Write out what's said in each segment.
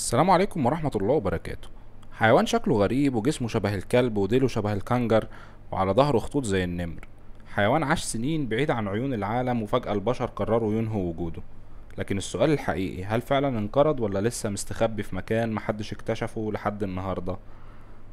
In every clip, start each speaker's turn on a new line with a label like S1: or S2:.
S1: السلام عليكم ورحمة الله وبركاته. حيوان شكله غريب وجسمه شبه الكلب وديله شبه الكنجر وعلى ظهره خطوط زي النمر. حيوان عاش سنين بعيد عن عيون العالم وفجأة البشر قرروا ينهوا وجوده. لكن السؤال الحقيقي، هل فعلا انقرض ولا لسه مستخبي في مكان محدش اكتشفه لحد النهاردة؟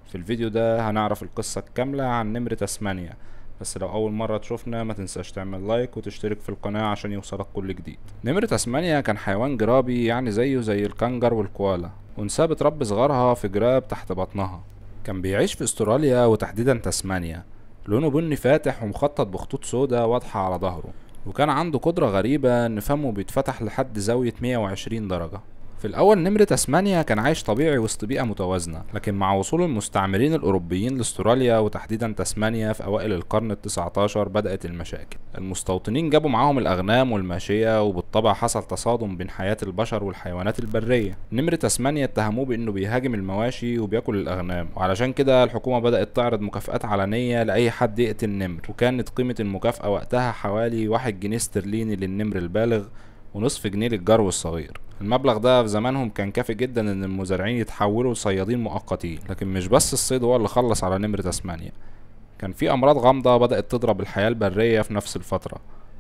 S1: في الفيديو ده هنعرف القصة الكاملة عن نمر تسمانيا. بس لو اول مرة تشوفنا ما تنساش تعمل لايك وتشترك في القناة عشان يوصلك كل جديد. نمر تسمانيا كان حيوان جرابي، يعني زيه زي الكنجر والكوالا، وانثى بتربي صغارها في جراب تحت بطنها. كان بيعيش في استراليا وتحديدا تسمانيا. لونه بني فاتح ومخطط بخطوط سودا واضحة على ظهره، وكان عنده قدرة غريبة ان فمه بيتفتح لحد زاوية 120 درجة. في الأول نمر تسمانيا كان عايش طبيعي وسط بيئة متوازنة، لكن مع وصول المستعمرين الأوروبيين لاستراليا وتحديدا تسمانيا في أوائل القرن ال19 بدأت المشاكل. المستوطنين جابوا معاهم الأغنام والماشية، وبالطبع حصل تصادم بين حياة البشر والحيوانات البرية. نمر تسمانيا اتهموه بأنه بيهاجم المواشي وبياكل الأغنام، وعلشان كده الحكومة بدأت تعرض مكافآت علنية لأي حد يقتل نمر، وكانت قيمة المكافأة وقتها حوالي 1 جنيه استرليني للنمر البالغ ونصف جنيه للجرو الصغير. المبلغ ده في زمانهم كان كافي جدا ان المزارعين يتحولوا لصيادين مؤقتين. لكن مش بس الصيد هو اللي خلص على نمر تسمانيا، كان في امراض غامضة بدأت تضرب الحياة البرية في نفس الفترة،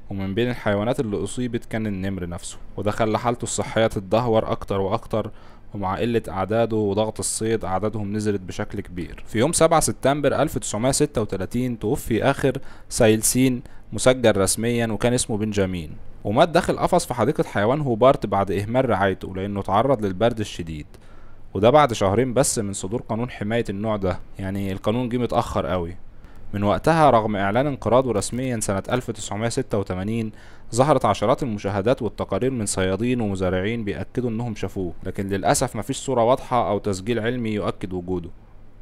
S1: ومن بين الحيوانات اللي اصيبت كان النمر نفسه، وده خلى حالته الصحية تتدهور اكتر واكتر، ومع قلة أعداده وضغط الصيد أعدادهم نزلت بشكل كبير. في يوم 7 سبتمبر 1936 توفي آخر ثايلسين مسجل رسميا، وكان اسمه بنجامين، ومات داخل قفص في حديقة حيوان هوبارت بعد إهمال رعايته لأنه تعرض للبرد الشديد، وده بعد شهرين بس من صدور قانون حماية النوع ده. يعني القانون جه متأخر قوي. من وقتها رغم إعلان انقراضه رسميا سنة 1986 ظهرت عشرات المشاهدات والتقارير من صيادين ومزارعين بيأكدوا إنهم شافوه، لكن للأسف مفيش صورة واضحة أو تسجيل علمي يؤكد وجوده.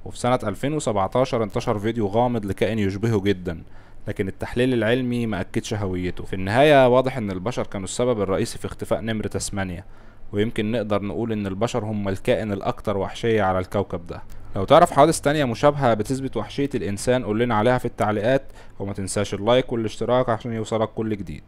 S1: وفي سنة 2017 انتشر فيديو غامض لكائن يشبهه جدا، لكن التحليل العلمي ما أكدش هويته. في النهاية واضح إن البشر كانوا السبب الرئيسي في اختفاء نمر تسمانيا، ويمكن نقدر نقول إن البشر هم الكائن الأكثر وحشية على الكوكب ده. لو تعرف حوادث تانية مشابهة بتثبت وحشية الإنسان قول لنا عليها في التعليقات، وما تنساش اللايك والاشتراك عشان يوصلك كل جديد.